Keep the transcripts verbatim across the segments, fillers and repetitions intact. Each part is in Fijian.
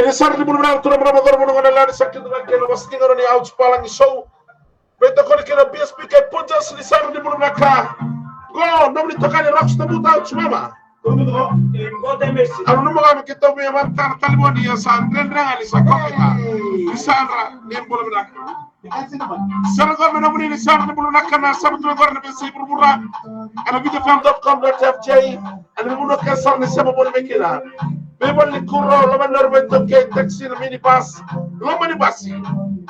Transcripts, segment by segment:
Ni sara ni bula vinaka turaga, marama, cauravou, gone, yalewa, ni sa kidavaki ena wasaniga ni Ouch Palagi Show. Veitokoni kei na B S P kei Punjas, ni sara ni bula vinaka. Qo nomuni itokani Rocks Tabuta, Ouch mama. Au nanuma ga me keitou via vata na talevoni, ia sa dredre ga ni sa koya. Ni sara ni bula vinaka. Sara qo me nomuni, ni sara ni bula vinaka, na sema tu qori na veiyasai vuravura. Ena video fm dot com dot F J. Ena veivanua kece sara ni sema voli mai kina. Veivalenikuqu, loma ni noda veitukei, taxi, na minibus, loma ni basi.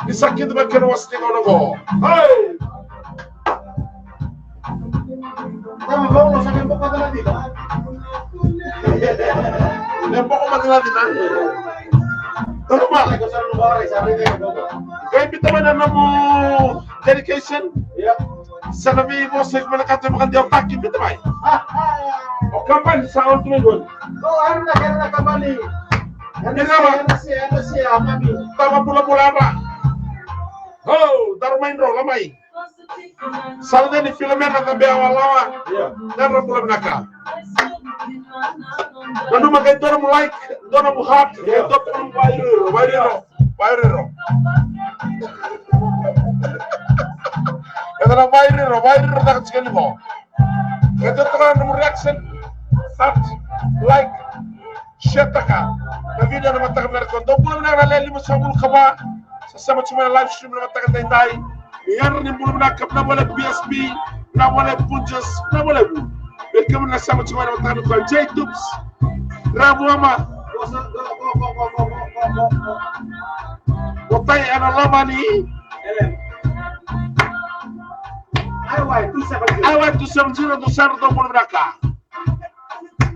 Ni sa kidavaki ena wasaniga qo. Hey! Tama Paulo, sa me boko mada na dina. Me boko mada na dina. Tama. Qai biuta mai na nomu dedication. Sa na veivosa iko vinakata me vakadewataki, biuta mai. O kabani sa on tu mai qori. O, era na, era na kabani. Era na se, era na se, era na se, a mami. Tama bulabula ra. Ho, daru mai dro, la mai. Sa na ni Filomena Cabea Walawa. Ia. Daru bula vinaka. Nanuma qai dua nomu like, dua nomu heart, qai dua nomu vairiro, vairiro, vairiro. Eda na vairiro, vairiro taka tiko ni qo. Qai dua toka nomu reaction, heart, like, share taka na video ena mataka vinaka qo. Dou bula vinaka na lewe limasagavulu ka va. Sa sema tiko mai na live stream ena mataka daidai. Ni yadra ni bula vinaka, vinaka vakalevu B S P, vinaka vakalevu Punjas, vinaka vakalevu. Vei kemuni na sema tiko mai ena mataka nikua, J Tubes. Ravu ama. Votai ena loma ni I Y two seven zero. I Y two seven zero, dou sara, dou bula vinaka.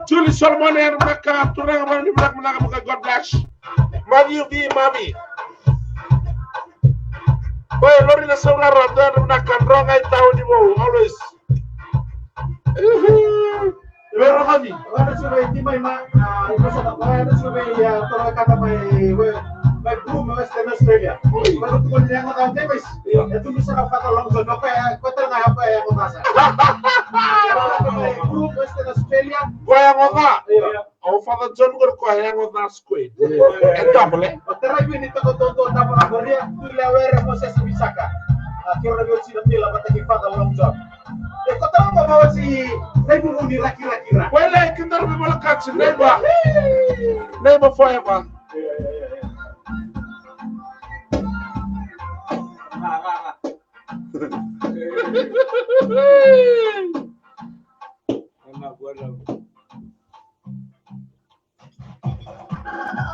Julie Solomon, ena vinaka, turaga, vinaka, vinaka, vinaka, God bless. Mavi, vi, mavi. Oi, Lorina Saurara, dou ena vinaka, droga i tauni vou, always. Uhu. Vero kami. Vero kami, mai, ma, ah, iko sa, ah, vero kami, ah, toro kata mai, we, mai Broome, Western Australia. Oi. Vero tu ko ni anga kau, Davis. Io. E tu bisa na Father Long John, apa ya, ko tara nga apa ya, ko masa. Broome, Western Australia. Ko ya, ko masa. Io. O Father John ko ko ya, ko masa squid. Io. E double, eh? O tara iwi ni toko toto, tama na Korea, tu le awere mo se si bisaka. Ah, kira na biotsi na pila, bataki Father Long John. E kota wa mama wasi Naivuvuni raki raki ra. Wele, kidar me mala kachi, neighbor. Neighbor forever.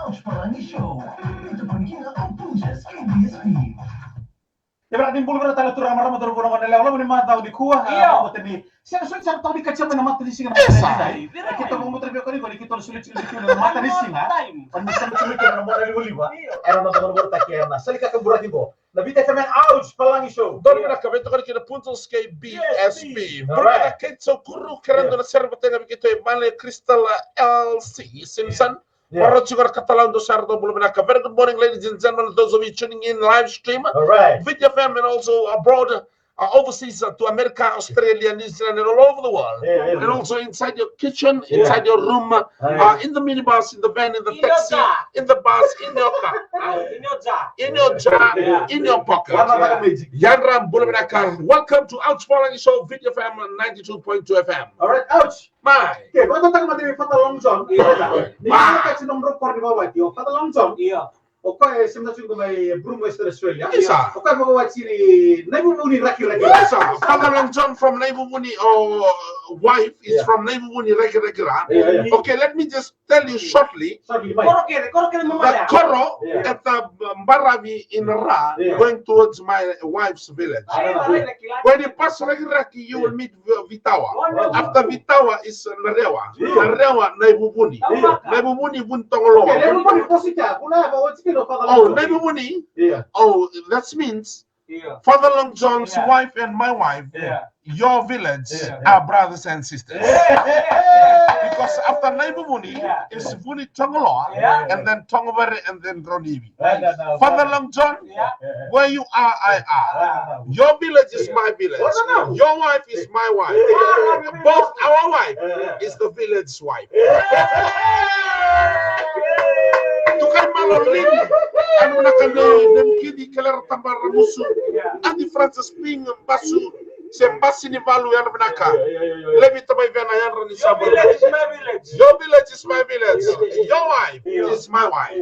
Ouch Palagi Show. Ito pagina ang Punjas kay B S P. Ia, vinaka ni bula vinaka tale turaga, marama, cauravou, gone, yalewa, loma ni mataka nikua. Io. Ah, vata ni sega soti sara tau ni katia mai na matanisiga na matanisiga. Io. Keitou vakabauta vei koya ni keitou na soli tiko na matanisiga. Ni sega tiko na mona livaliva. Io. Era na vakavakataki ena sali kakaburaki qo. Na Viti F M, Ouch Palagi Show. Donu vinaka, veitokoni kei na Punjas kei B S P. All right. Bula vinaka kei Saukuru, kerea dou na sere vata ga vei keitou e Vale Crystal L C Simpson. Io. Io. Ora tiko na katalau, dou sara, dou bula vinaka. Very good morning, ladies and gentlemen, those of you tuning in live stream. All right. Viti F M and also abroad, uh, overseas, uh, to America, Australia, New Zealand, and all over the world. Io, io, io. And also inside your kitchen, io, inside your room, io, uh, in the minibus, in the van, in the taxi, in the bus, in your car. In your jar. In your jar, io, in your pocket. Io. Yadra, bula vinaka. Welcome to Ouch Palagi Show, Viti F M, ninety-two point two F M. All right, Ouch. Mai. Ke, vakatataka mada vei Father Long John. Io. Ni mai. Vakatataka na nomu rekodi ni vavaki, o Father Long John. Io. O koya e sema tiko mai Broome, Western Australia. Isa. O koya e vakawati ni Naivuvuni raki raki. Isa. Father Long John from Naivuvuni, or wife is, io, from Naivuvuni raki raki ra. Io, io. Okay, let me just tell you shortly. Shortly, mai. Koro kere, koro kere mama ya. The koro, io, at the, um, baravi in Ra, io, going towards my wife's village. Io. When you pass Rakiraki, you will meet V-, Vitawa. After Vitawa is Narewa. Io. Narewa, Naivuvuni. Io. Naivuvuni, Vunitogoloa. Okay, Naivuvuni, Vunitogoloa. Oh, Naivuvuni. Io. Oh, that means, io, Father Long John's, io, wife and my wife, io, your village, io, are brothers and sisters. Io. Because after Naivuvuni, io, is Vunitogoloa, io, and then Togovere, and then Raunivi. Father Long John, yeah, where you are, I are. Your village is my village. Your wife is my wife. Both our wife is the village wife. Tukai Malo Lini. Yadra vinaka nei Nemkini Kelera Tabaramusu. Adi Francis Ping Basu. Se Basi ni Valu, yadra vinaka. Levi Tamaivena, yadra ni Sabu. Your village is my village. Your wife is my wife.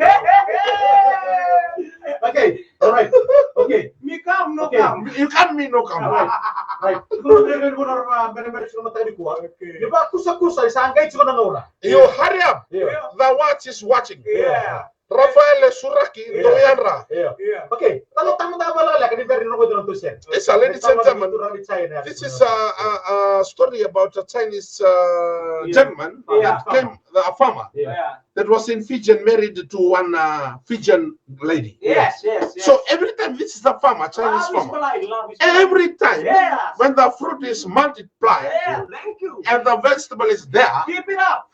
Okay, all right. Okay. Mi kam, no kam. You come, me no come. Right. Right. Tukuna vei ira na vanua ra bera bera tiko na mataka nikua. Okay. Ni vakusakusa, sa qai tiko na gauna. You hurry up. Yeah. The watch is watching. Yeah. Rafael Suraki, yeah, dou yadra. Yeah. Yeah. Okay. Talo tamo da bala la kani beri no ko dona to sen. Isa, ladies and gentlemen, this is a, a, a story about a Chinese, uh, yeah, gentleman, yeah, that came, a farmer. Yeah. Yeah. That was in Fiji and married to one, uh, Fijian lady. Yes, yes, yes. So every time, this is a farmer, Chinese farmer. Every time, yes, when the fruit is multiplied, yeah, thank you, and the vegetable is there, keep it up.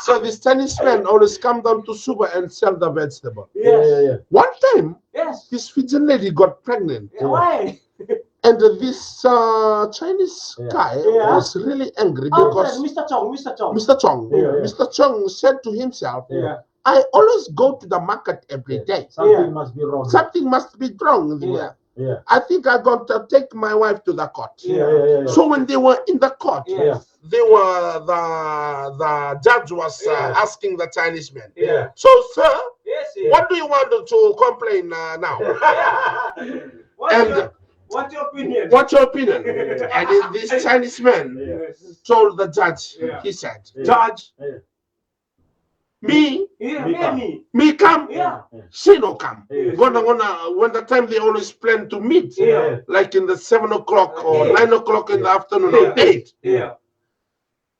So this Chinese man always come down to Suva and sell the vegetable. Yes. Yeah, yeah, yeah. One time, yes, this Fijian lady got pregnant. Yeah, why? And this, uh, Chinese, yeah, guy, yeah, was really angry, oh, because Mister Chong, Mister Chong. Mister Chong, yeah, yeah, Mister Chong said to himself, yeah, "I always go to the market every, yeah, day. Something, yeah, must be wrong. Something must be wrong there. Yeah. Yeah. I think I'm going to take my wife to the court." Yeah, yeah, yeah, yeah. So when they were in the court, yeah, they were, the, the judge was, uh, yeah, asking the Chinese man, yeah, "So, sir, yes, yeah, what do you want to complain, uh, now?" Yeah. And what's your, what's your opinion? What's your opinion? And then this Chinese man, yes, told the judge, yeah, he said, yeah, "Judge, yeah, me, yeah, me, me, me come, yeah, she no come." Yeah. Qo na gauna, when the time they always plan to meet, yeah, like in the seven o'clock or, yeah, nine o'clock in the afternoon, yeah, or eight. Yeah.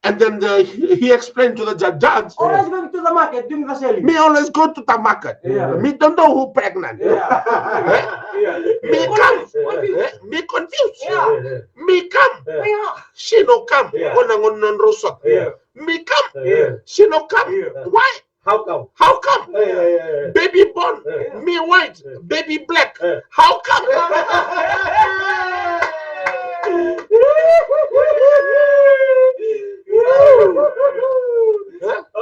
And then the, he, he explained to the judge, "Judge, always going to the market, doing the selling. Me always go to the market. Yeah. Me don't know who pregnant." Yeah. Eh? Yeah. Me come. Confused. Eh? Me confused. Yeah. Me come. Yeah. She no come. Yeah. Qo na gauna nodrau sota. Yeah. Me come. Yeah. She no come. Yeah. Why? How come? How come? Eh, eh, eh, eh. Baby born, eh, me white. Eh. Baby black. Eh. How come? Eh?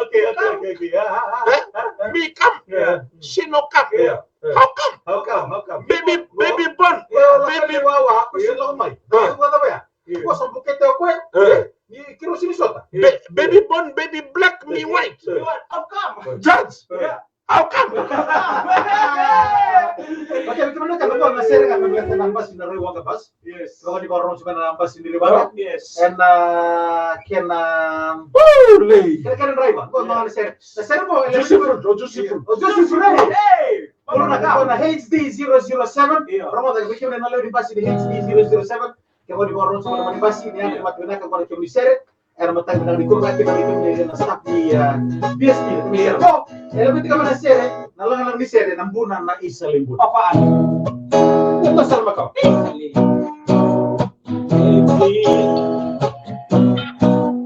Okay, okay, okay, okay. Ah, ah, ah, eh? Ah, ah. Me come. Yeah. She no come. Yeah. Eh. How come? How come? How come? Baby, baby born. Well, baby. Wa, wa, aku si lo mai. Ah. Wa, wa, wa. Io. Ko sa bukete o koya. Eh. Ni kiro sini sota. Ba-, baby born, baby black, me white. Eh. Me white. How come? Judge. Eh. How come? Okay, kita mana kan ko na sere kan na basi na Rai Waqa basi. Yes. Ko ni baru cuma na basi ni Rai Waqa. Yes. And, uh, kena, oh, lei. Kena, kena driver. Ko na sere. Na sere ko, juicy fruit, oh, juicy fruit. Oh, juicy fruit. Hey. Ko na, ko na H D zero zero seven. Iya. Promo da ko na lei basi ni H D zero zero seven. Ke ko ni baru cuma na basi ni, iya, ena mataka vinaka, ko na kemuni sere. Ena mataka vinaka ni kuru ka tiko ni kemuni na staff ni, ah, B S T ni kemuni sere. Ko, ena mataka vinaka ni sere, na lagalaga ni sere, na buna na isa levu. Papa Ali. Ito sa makawa. Isa levu.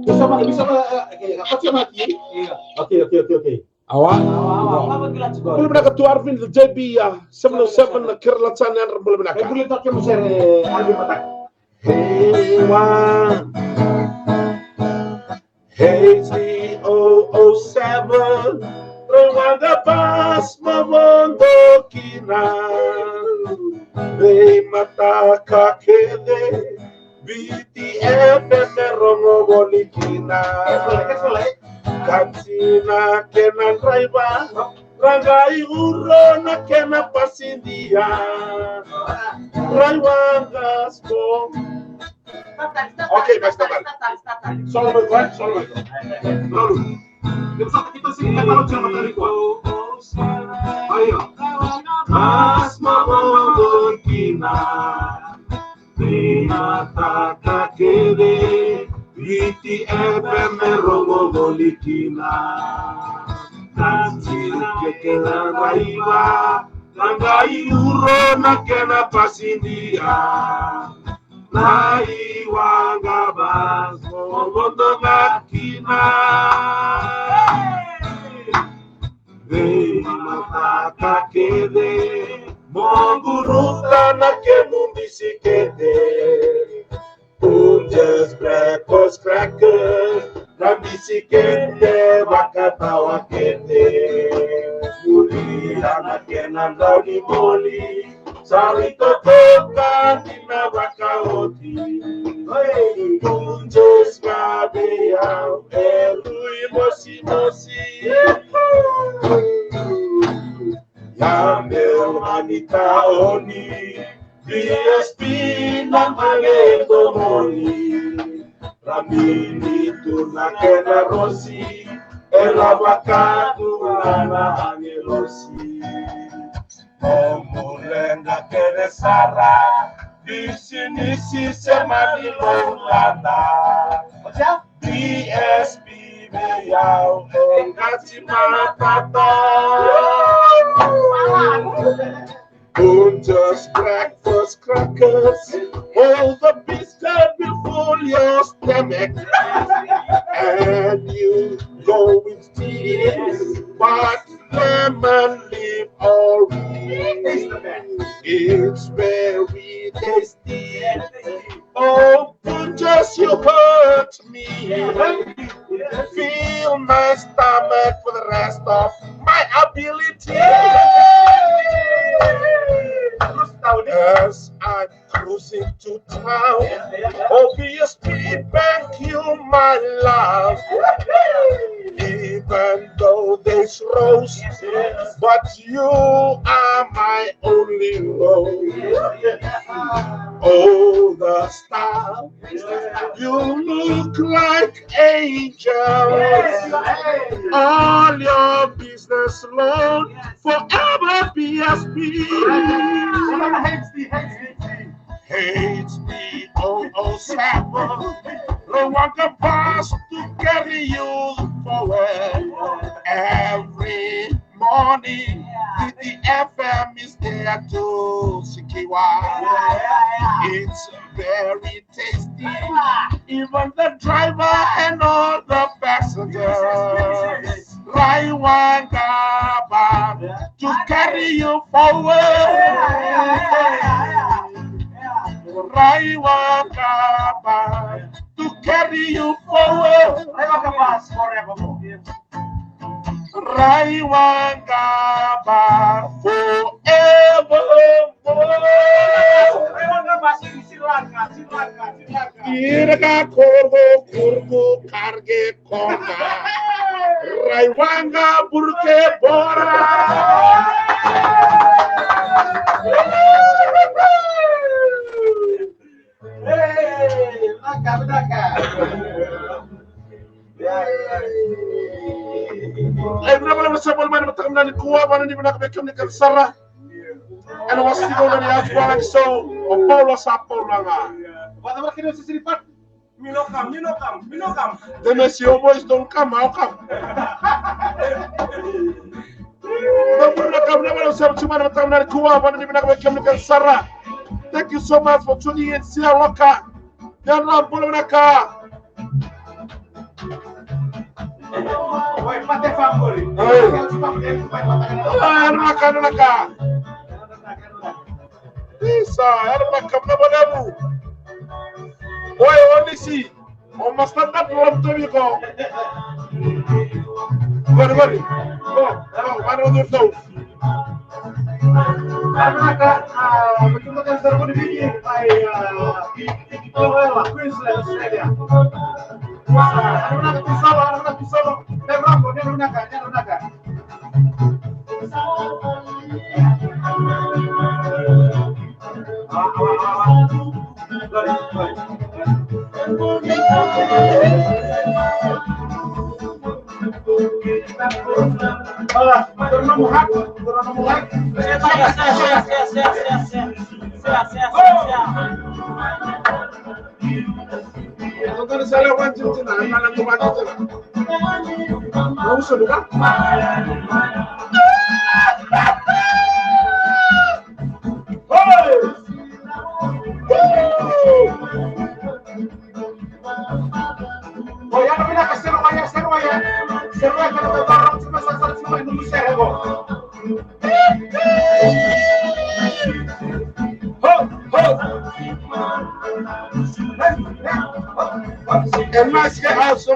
Bisa ma, bisa ma, eh, okay, apa sih mati? Iya. Okay, okay, okay, okay. Awa. Awa, awa, awa, awa, kila tiko. Bula vinaka tu Arvin, the J B, uh, seven oh seven, uh, Kerala Chan, yadra bula vinaka. Bula vinaka kemuni sere, Arvin Mataka. Hey, one. H D zero zero seven, Rai Waqa basi mo vodo kina. Veimataka kece, Viti F M e rogo voli kina. Katina kena draiva, ra qai uro na kena pasidia. Rai Waqa Sport. Okay, basta, basta. Solo mai qo, solo mai qo. Solo. Depois só que tu se quer falar de uma taricó. Aí, ó. Mas mamando kina. Ni mataka kece, Viti F M e rogo voli kina. Katina kena draiva, ra qai uro na kena pasidia. Rai Waqa basi mo vodo ga kina. Veimataka kece, mo buruta na kemu bisikete. Punjas, breakfast, crackers, Na bisi kete vakatawa kete. Muria na kena dau ni moli. Sa rui totoka ni na vakaoti. Punjas ga vei au e rui mosimosi. Ia meu mani taoni. V S P na mage e domoni. Ra mini tu na kena rosi. Era vakatu na agilosi. O muria ga kece sara. Bisinisi se mani loulada. V S P vei au e qati matata. Don't just breakfast crackers. All the biscuit will full your stomach. And you go with tears. But lemon leaf orange. It's very tasty. Oh, Punjas, you hurt me. Fill my stomach for the rest of my ability. As I'm cruising to town, obviously, thank you, my love. Even though there's rose, but you are my only rose. Oh, the star, you look like angels. All your business, Lord, forever be as peace. H D O O seven, Rwanda bus to carry you forward. Every morning, the F M is there to secure. It's very tasty. Even the driver and all the passengers. Raiwanga bus to carry you forward. Raiwanga bus to carry you forward. Raiwanga bus forever. Ira ka korgo kurgo karge konga. Raiwanga burke bora. Hey, vinaka, vinaka. Hey. Vinaka vakalevu na Sa Boli Mai na mataka vinaka nikua, vana ni vinaka vei kemuni kece sara. Ena wase tiko na ni atu vaka ni sau, o Paula Sa Paula ga. Vata vata kina sisi ni pat. Me no come, me no come, me no come. Then I see your boys don't come, how come? Thank you so much for tuning in, Sia Loka. Yadra, bula vinaka. Oi. Ah, yadra vinaka, yadra vinaka. Isa, yadra vinaka, vinaka vakalevu. Oi, Onisi. O Master Nat, o Lom Tomiko. Gori, gori. O, o, mani o Nurtou. Yadra vinaka, ah, o Master Nat, o Lom Tomiko, mai, ah, Victoria, Queensland, Australia. Ah, yadra vinaka tu solo, yadra vinaka tu solo. Yadra vinaka, yadra vinaka. And my skin also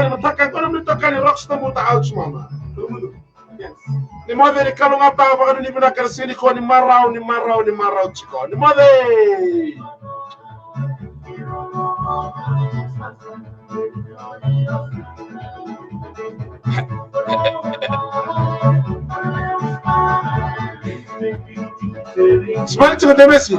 Vakanuinui, mataka qo nomuni itokani Rockstar Buta, ouch mama. Ni moce, ni kalougata, vakanuinui vinaka na siga nikua, ni marau, ni marau, ni marau tiko. Ni moce. Smile tiko, Demesi.